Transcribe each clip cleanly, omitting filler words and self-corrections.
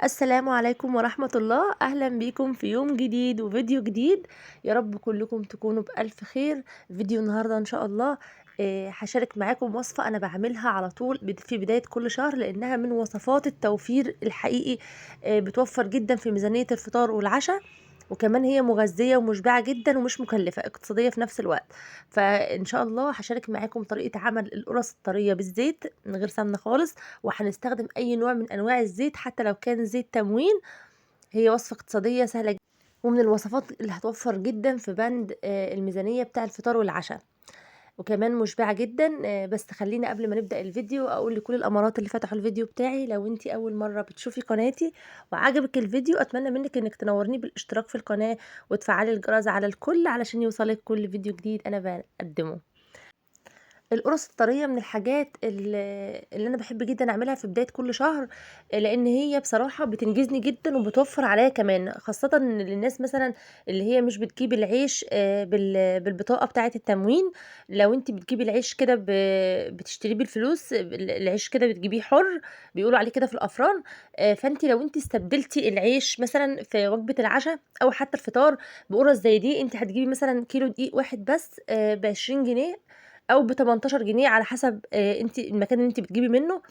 السلام عليكم ورحمة الله. أهلا بيكم في يوم جديد وفيديو جديد. يا رب كلكم تكونوا بألف خير. فيديو النهاردة إن شاء الله هشارك معاكم وصفة أنا بعملها على طول في بداية كل شهر، لأنها من وصفات التوفير الحقيقي، بتوفر جدا في ميزانية الفطار والعشاء، وكمان هي مغذية ومشبعة جدا ومش مكلفة، اقتصادية في نفس الوقت. فإن شاء الله هشارك معاكم طريقة عمل القرص الطرية بالزيت من غير سمنة خالص، وهنستخدم أي نوع من أنواع الزيت حتى لو كان زيت تموين. هي وصفة اقتصادية سهلة جدا ومن الوصفات اللي هتوفر جدا في بند الميزانية بتاع الفطار والعشاء، وكمان مشبعة جدا. بس خلينا قبل ما نبدأ الفيديو أقول لكل الأمارات اللي فتحوا الفيديو بتاعي، لو انتي أول مرة بتشوفي قناتي وعجبك الفيديو أتمنى منك انك تنورني بالاشتراك في القناة وتفعلي الجرس على الكل علشان يوصلك كل فيديو جديد أنا بقدمه. القرص الطرية من الحاجات اللي أنا بحب جدا أعملها في بداية كل شهر، لأن هي بصراحة بتنجزني جدا وبتوفر عليا كمان، خاصة للناس مثلا اللي هي مش بتجيب العيش بالبطاقة بتاعة التموين. لو انت بتجيبي العيش كده بتشتريه بالفلوس، العيش كده بتجيبيه حر بيقولوا عليه كده في الأفران، فانت لو انت استبدلتي العيش مثلا في وجبة العشاء أو حتى الفطار بقرص زي دي، انت هتجيبي مثلا كيلو دقيق واحد بس ب20 جنيه او ب18 جنيه على حسب انت المكان اللي انت بتجيبي منه.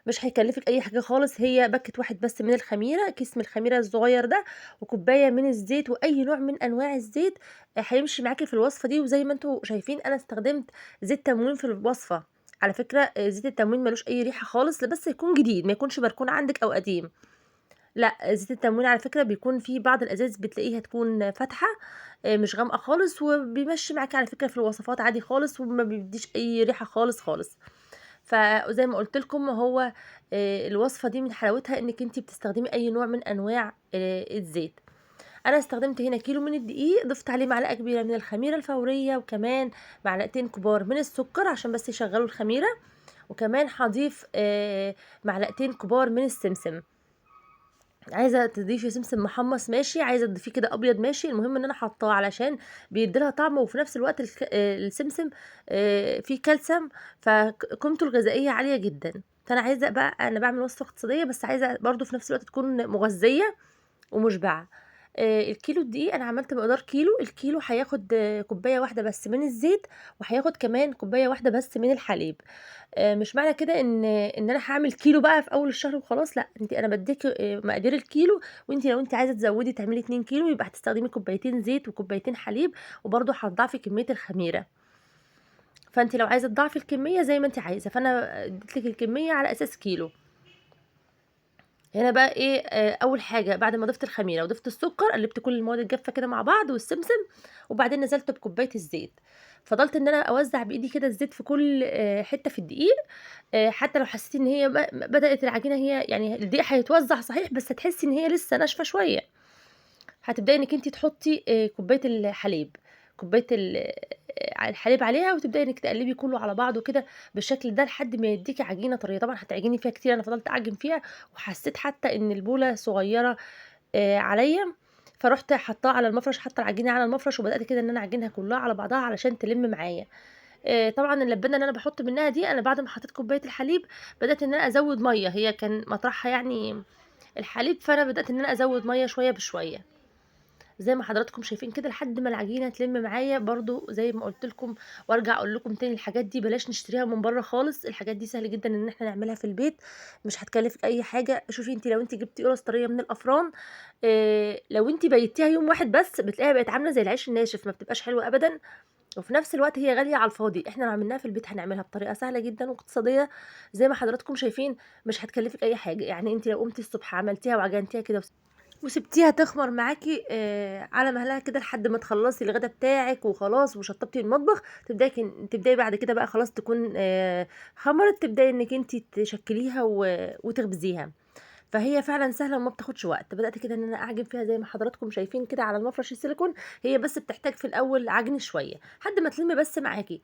مش هيكلفك اي حاجة خالص، هي باكت واحد بس من الخميره، كيس من الخميره الصغير ده، وكوبايه من الزيت، واي نوع من انواع الزيت هيمشي معاكي في الوصفة دي. وزي ما انتوا شايفين انا استخدمت زيت تموين في الوصفة. على فكرة زيت التموين ملوش اي ريحه خالص، بس يكون جديد، ما يكونش مركون عندك او قديم. لا، زيت التموين على فكرة بيكون في بعض الازاز بتلاقيها تكون فاتحة مش غامقه خالص، وبيمشي معاكي على فكرة في الوصفات عادي خالص، وما بيديش اي ريحه خالص خالص. فزي ما قلت لكم هو الوصفة دي من حلاوتها انك انت بتستخدمي اي نوع من انواع الزيت. انا استخدمت هنا كيلو من الدقيق، ضفت عليه معلقه كبيرة من الخميره الفورية، وكمان معلقتين كبار من السكر عشان بس يشغلوا الخميره، وكمان هضيف معلقتين كبار من السمسم. عايزه تضيفي سمسم محمص ماشي، عايزه تضيفيه كده ابيض ماشي، المهم ان انا حاطاه علشان بيديلها طعم، وفي نفس الوقت السمسم فيه كالسيوم، فقيمته الغذائية عالية جدا. فانا عايزه بقى، انا بعمل وصفه اقتصادية بس عايزه برضو في نفس الوقت تكون مغذيه ومشبعه. الكيلو الدقيق انا عملت مقدار كيلو، الكيلو هياخد كوباية واحدة بس من الزيت، وهياخد كمان كوباية واحدة بس من الحليب. مش معنى كده ان انا هعمل كيلو بقى في اول الشهر وخلاص، لا، انت انا بديك مقادير الكيلو، وانت لو انت عايزه تزودي تعملي 2 كيلو يبقى هتستخدمي كوبايتين زيت وكوبايتين حليب، وبرده هتضاعفي كمية الخميره. فانت لو عايزه تضاعفي الكمية زي ما انت عايزه، فانا اديت لك الكمية على اساس كيلو. هنا بقى ايه، اول حاجة بعد ما ضفت الخميره وضفت السكر قلبت كل المواد الجافه كده مع بعض والسمسم، وبعدين نزلت بكوبايه الزيت. فضلت ان انا اوزع بايدي كده الزيت في كل حتة في الدقيق، حتى لو حسيتي ان هي بدات العجينة، هي يعني الدقيق هيتوزع صحيح بس هتحسي ان هي لسه ناشفة شوية. هتبداي انك انت تحطي كوباية الحليب، كوباية الحليب عليها، وتبداي انك تقلبي كله على بعضه كده بالشكل ده لحد ما يديكي عجينه طرية. طبعا هتعجني فيها كتير، انا فضلت اعجن فيها وحسيت حتى ان البوله صغيرة عليا، فرحت حطاها على المفرش، حاطه العجينة على المفرش، وبدات كده ان انا اعجنها كلها على بعضها علشان تلم معايا. طبعا اللبانه اللي انا بحط منها دي، انا بعد ما حطيت كوباية الحليب بدات ان انا ازود مية، هي كان مطرحها يعني الحليب، فانا بدات ان انا ازود مية شوية بشوية زي ما حضراتكم شايفين كده لحد ما العجينة تلم معايا. برضو زي ما قلت لكم وارجع اقول لكم تاني، الحاجات دي بلاش نشتريها من بره خالص، الحاجات دي سهل جدا ان احنا نعملها في البيت، مش هتكلفك اي حاجة. شوفي انت لو انت جبتي قرص طرية من الافران، لو انت بيتيها يوم واحد بس بتلاقيها بقت عامله زي العيش الناشف، ما بتبقاش حلوة ابدا، وفي نفس الوقت هي غالية على الفاضي. احنا لو عملناها في البيت هنعملها بطريقة سهلة جدا واقتصادية زي ما حضراتكم شايفين، مش هتكلفك اي حاجة. يعني انت لو قمتي الصبح عملتيها وعجنتيها كده وسبتيها تخمر معاكي على مهلها كده لحد ما تخلصي الغدا بتاعك وخلاص وشطبتي المطبخ، تبداي بعد كده بقى خلاص تكون خمرت، تبداي انك انت تشكليها وتخبزيها. فهي فعلا سهلة وما بتاخدش وقت. بدات كده ان انا اعجن فيها زي ما حضراتكم شايفين كده على المفرش السيليكون، هي بس بتحتاج في الاول عجن شوية لحد ما تلم بس معاكي،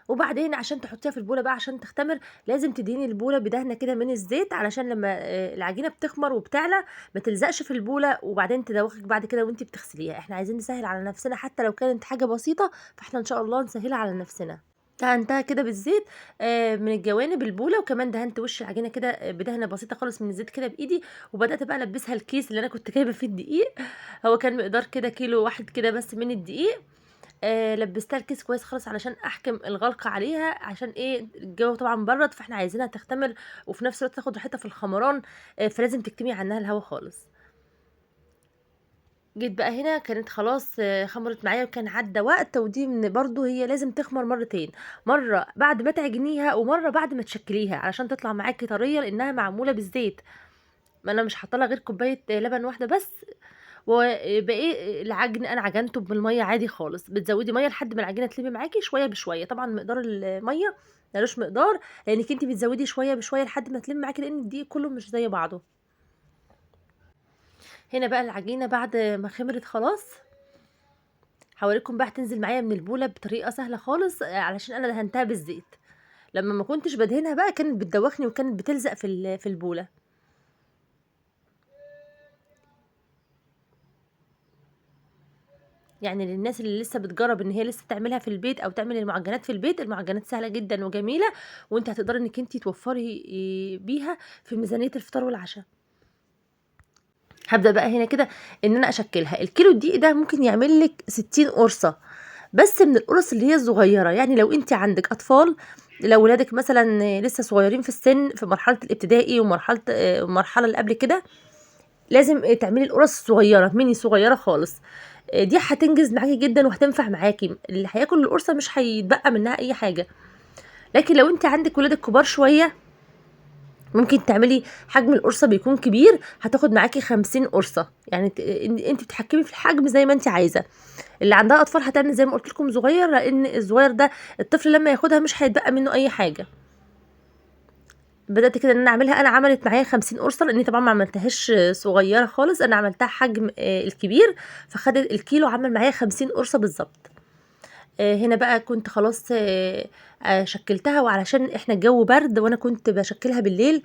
وبعدين عشان تحطيها في البوله بقى عشان تختمر لازم تدهني البوله بدهنه كده من الزيت، علشان لما العجينة بتخمر وبتعلى ما تلزقش في البوله وبعدين تدوخك بعد كده وانت بتغسليها. احنا عايزين نسهل على نفسنا حتى لو كانت حاجة بسيطة، فاحنا ان شاء الله نسهلها على نفسنا. دهنتها كده بالزيت من الجوانب البولة، وكمان دهنت وش العجينة كده بدهنة بسيطة خالص من الزيت كده بإيدي، وبدأت بقى ألبسها الكيس اللي أنا كنت جايبة فيه الدقيق، هو كان مقدار كده كيلو واحد كده بس من الدقيق. لبستها الكيس كويس خالص علشان أحكم الغلق عليها، عشان إيه الجو طبعًا برد، فإحنا عايزينها تختمر وفي نفس الوقت تاخد راحتها في الخمران، فلازم تكتمي عنها الهوا خالص. جيت بقى هنا كانت خلاص خمرت معايا وكان عدى وقت، ودي من برضه هي لازم تخمر مرتين، مرة بعد ما تعجنيها ومرة بعد ما تشكليها علشان تطلع معاكِ طرية، لأنها معمولة بالزيت. ما أنا مش حاطة لها غير كوباية لبن واحدة بس، وباقي العجن أنا عجنته بالمَيّة عادي خالص، بتزودي مَيّة لحد ما العجينة تلم معاكِ شوية بشوية، طبعًا مقدار المَيّة مالوش مقدار، لأنِك أنتِ بتزودي شوية بشوية لحد ما تلم معاكِ، لأن الدقيق كله مش زي بعضه. هنا بقى العجينة بعد ما خمرت خلاص، هاوريكم بقى هتنزل معايا من البولة بطريقة سهلة خالص، علشان أنا دهنتها بالزيت. لما ما كنتش بادهنها بقى كانت بتدوخني وكانت بتلزق في البولة. يعني للناس اللي لسه بتجرب إن هي لسه تعملها في البيت أو تعمل المعجنات في البيت، المعجنات سهلة جدًا وجميلة، وأنتِ هتقدري إنِك أنتِ توفري بيها في ميزانية الفطار والعشاء. هابدأ بقى هنا كده إن أنا أشكلها. الكيلو الدقيق ده ممكن يعمل لِك 60 قرصة، بس من القرص اللي هي الصغيرة، يعني لو أنتِ عندِك أطفال، لو ولادِك مثلًا لسه صغيرين في السن في مرحلة الابتدائي ومرحلة المرحلة اللي قبل كده، لازم تعملي القرص الصغيرة، ميني صغيرة خالص. دي هتنجز معاكِ جدًا وهتنفع معاكِ، اللي هياكل القرصة مش هيتبقى منها أي حاجة. لكن لو أنتِ عندِك ولادِك كبار شوية، ممكن تعملي حجم القرصة بيكون كبير، هتاخد معاكِ 50 قرصة، يعني أنتِ بتتحكمي في الحجم زي ما أنتِ عايزة. اللي عندها أطفال هتعمل زي ما قلت لكم صغير، لأن الصغير ده الطفل لما ياخدها مش هيتبقى منه أي حاجة. بدأت كده إن أنا أعملها، أنا عملت معايا 50 قرصة، لأني طبعًا ما عملتهاش صغيرة خالص، أنا عملتها حجم الكبير، فخدت الكيلو عمل معايا 50 قرصة بالظبط. هنا بقى كنت خلاص، شكلتها، وعلشان إحنا الجو برد وأنا كنت بشكلها بالليل،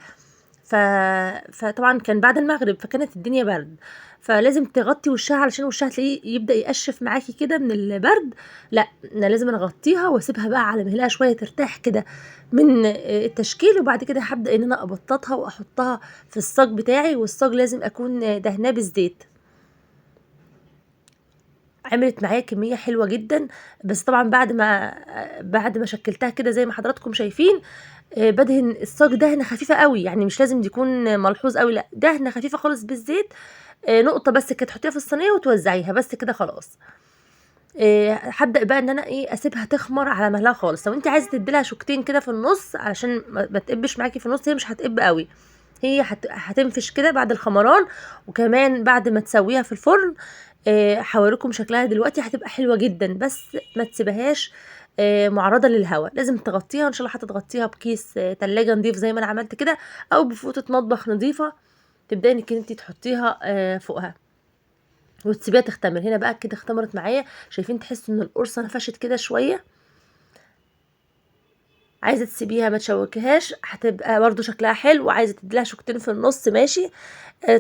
فطبعًا كان بعد المغرب، فكانت الدنيا برد، فلازم تغطي وشها علشان وشها تلاقيه يبدأ يقشف معاكي كده من البرد. لا، أنا لازم أغطيها وأسيبها بقى على مهلها شوية ترتاح كده من التشكيل، وبعد كده هبدأ إن أنا أبططها وأحطها في الصاج بتاعي، والصاج لازم أكون دهناه بالزيت. عملت معايا كمية حلوة جدا، بس طبعا بعد ما شكلتها كده زي ما حضراتكم شايفين، بدهن الصاج دهنة خفيفة قوي، يعني مش لازم يكون ملحوظ قوي، لا دهنة خفيفة خالص بالزيت، نقطة بس كده تحطيها في الصينية وتوزعيها بس كده خلاص. هبدأ بقى ان انا اسيبها تخمر على مهلها خالص. لو انت عايزة تديلها شوكتين كده في النص علشان ما تقبش معاكي في النص، هي مش هتقب قوي، هي هتنفش كده بعد الخمران، وكمان بعد ما تسويها في الفرن. هوريكم شكلها دلوقتي، هتبقى حلوة جدا، بس ما تسيبهاش، معرضة للهواء، لازم تغطيها ان شاء الله. هتغطيها بكيس، تلاجة نظيف زي ما انا عملت كده، او بفوطة مطبخ نظيفة، تبداي انك انت تحطيها، فوقها وتسيبيها تختمر. هنا بقى كده اختمرت معايا، شايفين تحسوا ان القرصة نفشت كده شوية. عايزة تسيبيها ما تشوكيهاش هتبقى برضو شكلها حلو، وعايزة تديلها شوكتين في النص ماشي.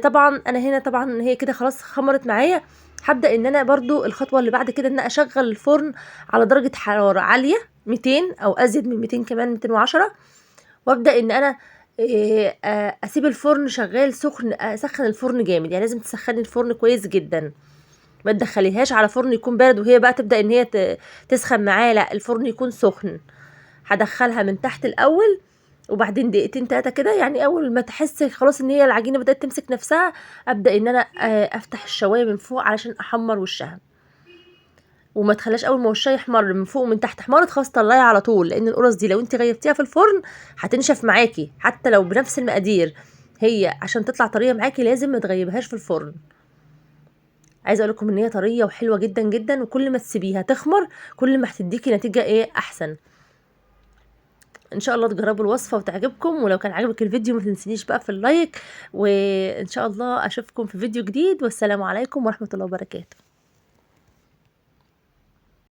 طبعا انا هنا طبعا هي كده خلاص خمرت معايا. هبدأ ان انا برضو الخطوة اللي بعد كده ان انا اشغل الفرن على درجة حرارة عالية 200 او ازيد من 200 كمان 210، وابدأ ان انا، اسيب الفرن شغال سخن، اسخن الفرن جامد، يعني لازم تسخني الفرن كويس جدا، ما تدخليهاش على فرن يكون بارد وهي بقى تبدأ ان هي تسخن معاه، لا الفرن يكون سخن. هدخلها من تحت الاول وبعدين دقيقتين تلاتة كده، يعني اول ما تحس خلاص ان هي العجينة بدأت تمسك نفسها، ابدأ ان انا، افتح الشواية من فوق علشان احمر وشها، وما تخليهاش اول ما وشها يحمر من فوق ومن تحت احمرت خلاص طلعيها على طول، لان القرص دي لو انت غيبتيها في الفرن هتنشف معاكي حتى لو بنفس المقادير، هي عشان تطلع طرية معاكي لازم ما تغيبهاش في الفرن. عايزه اقول لكم ان هي طرية وحلوه جدا جدا، وكل ما تسيبيها تخمر كل ما هتديكي نتيجة احسن. ان شاء الله تجربوا الوصفة وتعجبكم، ولو كان عجبك الفيديو ما تنسينيش بقى في اللايك، وان شاء الله اشوفكم في فيديو جديد، والسلام عليكم ورحمة الله وبركاته.